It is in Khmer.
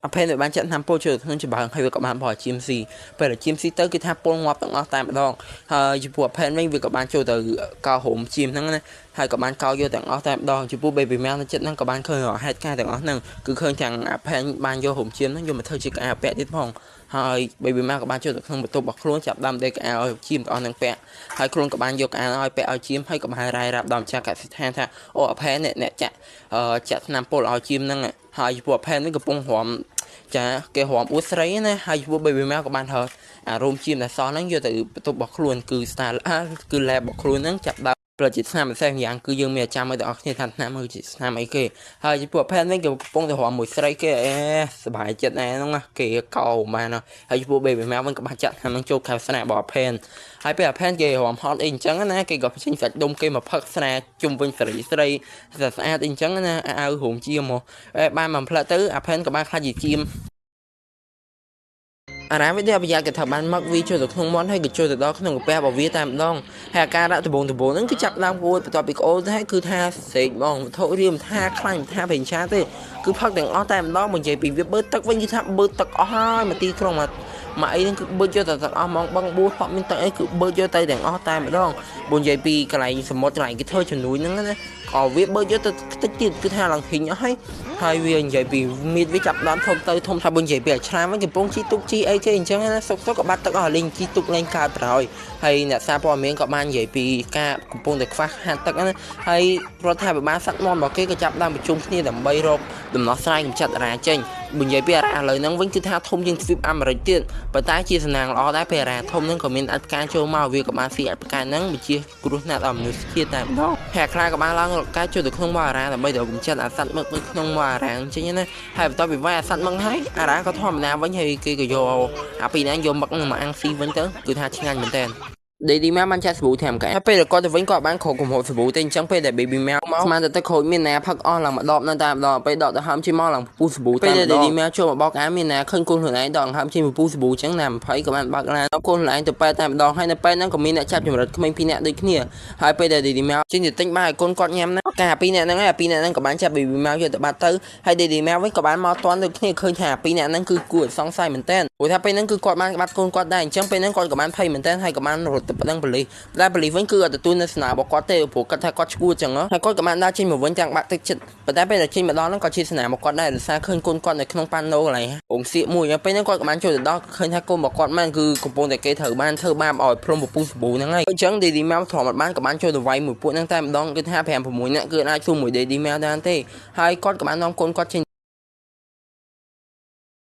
អភេនដែលបានចាក់ថ្នាំពុលចូលក្នុងចម្បើងហើយវាក៏បានបោះជាមស៊ីពេលដែលជាមស៊ីទៅគឺថាពុលងាប់ទាំងអស់តែម្ដងហើយចំពោះអភេនវិញវាក៏បានចូលទៅកោរោមជាមហ្នឹងណាហើយក៏បានកោរយកទាំងអស់តែម្ដងចំពោះ Baby Mouse នៅចិត្តហ្នឹងក៏បានឃើញហេតុការណ៍ទាំងអស់ហ្នឹងគឺឃើញទាំងអភេនបានយករោមជាមហ្នឹងយកមកធ្វើជាកៅអៅពាក់ទៀតផងហើយ Baby Mouse ក៏បានចូលទៅក្នុងបន្ទប់របស់ខ្លួនចាប់ដើមដេកកៅអៅឲ្យជាមទាំងអស់ហ្នឹងពាក់ហើយខ្លួនក៏បានយកកៅអៅឲ្យពាក់ឲ្យជាមហើយក៏បានរាយរាប់ដល់ម្ចាស់កសិដ្ឋានថាអូអភេនអ្នកអ្នកចាក់ចាក់ថ្នាំពុលឲ្យជាមហ្នឹងហើយចំពោះអភេននេះកំពុងរំចាគេរំអួតស្រីណាហើយចំពោះ Baby Mouse ក៏បានហើអារោមជាមដែលសោះហ្នឹងយកទៅបន្ទប់របស់ខ្លួនគឺ style គឺ lab របស់ខ្លួនហ្នឹងចាប់ដើមផលិតជាថ្នាំពិសេសម្យ៉ាងគឺយើងមានចាំឲ្យទាំងអស់គ្នាថាថ្នាំគឺជាថ្នាំអីគេហើយចំពោះផែនវិញគេកំពុងតែរំមួយស្រីគេអេសប្បាយចិត្តណែហ្នឹងណាគេកោបានហើយចំពោះ Baby Mouse វិញក៏បានចាក់ថ្នាំហ្នឹងចូលខែស្នារបស់ផែនហើយពេលអាផែនគេរំហត់អីអញ្ចឹងណាគេក៏បញ្ចេញសាច់ដុំគេមកផឹកស្នាជុំវិញស្រីស្រីស្អាតអីអញ្ចឹងណាអាវរោមជាមកបានមួយផ្លែទៅអាផែនក៏បានខ្លាចជាជាមអារាវិទ្យាប្រយ័ត្នគេថាបានមកវាចូលទៅក្នុងមាត់ហើយក៏ចូលទៅដល់ក្នុងកាពះរបស់វាតែម្ដងហើយអាការៈដំបងដំបងហ្នឹងគឺចាប់ដើមក្អួតបន្ទាប់ពីក្អូលទៅគឺថាស្រេកហ្មងវត្ថុរាមថាខ្លាញ់ថាប្រេងឆាទេគឺផឹកទាំងអស់តែម្ដងមកនិយាយពីវាបឺតទឹកវិញគឺថាបឺតទឹកអស់ហើយមកទីក្រុងមកមកអីហ្នឹងគឺបឺតយកទៅទាំងអស់ហ្មងបឹងបួហក់មានទឹកអីគឺបឺតយកទៅទាំងអស់តែម្ដងបើនិយាយពីកន្លែងសមុទ្រកន្លែងគេធ្វើជំនួយហ្នឹងណាក៏វាបឺតយកទៅខ្ទេចទៀតគឺថាឡើងហ៊ីងអស់ហើយហើយវានិយាយពីមៀតវាចាប់ដើមធំទៅធំថាបើនិយាយពីអាឆ្លាមវិញកំពុងជីទុកជីអីគេអញ្ចឹងណាសុកសុកក៏បាត់ទឹកអស់លេងជីទុកលេងកើតប្រហើយហើយអ្នកសារព័ត៌មានក៏បាននិយាយពីការកំពុងតែខ្វះខាតទឹកណាហើយរដ្ឋាភិបាលសត្វមរបស់គេក៏ចាប់ដើមប្រជុំគ្នាដើម្បីរកដំណោះស្រាយកម្ចាត់អារ៉ាចេញបើនិយាយពីអារ៉ាឥឡូវហ្នឹងវិញគឺថាធំជាងទ្វីបអាមេរិកទៀតប៉ុន្តែជាសំណាងល្អដែរពេលអារ៉ាធំហ្នឹងក៏មានអធិការចូលមកវាក៏បានស៊ីអធិការហ្នឹងបញ្ជាគ្រោះថ្នាក់ដល់មនុស្សជាតិតែម្ដងហើយខ្លាក៏បានឡើងរកការចូលទៅក្នុងមកអារ៉ាដើម្បីទៅកម្ចាត់អាសត្វមឹកនៅក្នុងមកអារ៉ាចេញណាហើយបន្ទាប់ពីវាយអាសត្វមឹកហើយអារ៉ាក៏ធម្មតាវិញហើយគេក៏យកអាពីរហ្នឹងយកមឹកហ្នឹងមកអាំងស៊ីវិញទៅគឺថាឆ្ងាញ់មែនតើ Daddy ម៉ាបានចាក់សាប៊ូធម្មកែហើយពេលដែលគាត់ទៅវិញគាត់បានក្រោកកំហូបសាប៊ូទេអញ្ចឹងពេលដែល Baby ម៉ាមកស្មានតែទឹកក្រូចមានណាផឹកអស់ឡើងមកដបនៅតែម្ដងពេលដកទៅហើមជិះមកឡើងពុះសាប៊ូតែម្ដងពេលដែល Daddy ម៉ាចូលមកបោកអាមានណាឃើញកូនខ្លួនឯងដកហើមជិះពុះសាប៊ូអញ្ចឹងណា20ក៏បានបើកឡានកូនខ្លួនឯងទៅប៉ែតែម្ដងហើយនៅពេលហ្នឹងក៏មានអ្នកចាប់ចម្រិតក្មេងពីរនាក់ដូចគ្នាហើយពេលដែល Daddy ម៉ាចេញទៅទិញបាយឲ្យកូនគាត់ញ៉ាំណាកាពីរនាក់ហ្នឹងហើយពីរនាក់ហ្នឹងក៏បានចាប់ Baby ម៉ាយកទៅបាត់ទៅហើយ Daddy ម៉ាវិញក៏បានមកតន់ដូចគ្នាឃើញថាពីរនាក់ហ្នឹងគឺគួរឲ្យសង្ស័យមែនតើព្រោះថាពេលហ្នឹងគឺគាត់បានបាត់កូនគាត់ដែរអញ្ចឹងពេលហ្នឹងគាត់ក៏បានភ័យមែនតើហើយក៏បានរត់ទៅប្តឹងប៉ូលីសតែប៉ូលីសវិញគឺអត់ទទួលនៅស្នើរបស់គាត់ទេព្រោះគាត់ថាគាត់ឈួតចឹងហើយគាត់ក៏បានដើរចេញមកវិញទាំងបាក់ទឹកចិត្តប៉ុន្តែពេលដែលចេញមកដល់ហ្នឹងក៏ជាស្នារបស់គាត់ដែរដោយសារឃើញកូនគាត់នៅក្នុងប៉ាណូកន្លែងរោងសៀកមួយហើយពេលហ្នឹងគាត់ក៏បានចូលទៅដល់ឃើញថាកូនរបស់គាត់មែនគឺកំពុងតែគេត្រូវបានធ្វើបាបឲ្យព្រមពពុះសាប៊ូហ្នឹងហើយអញ្ចឹង Daddy Mao ទ្រាំអត់បានក៏បានចូលទៅវាយមួយពួកហ្នឹងតែម្ដងគឺថា5 6នាក់គឺអាចស៊ូមួយ Daddy Mao បានទេហើយគាត់ក៏បាននាំកូនគាត់ចេញ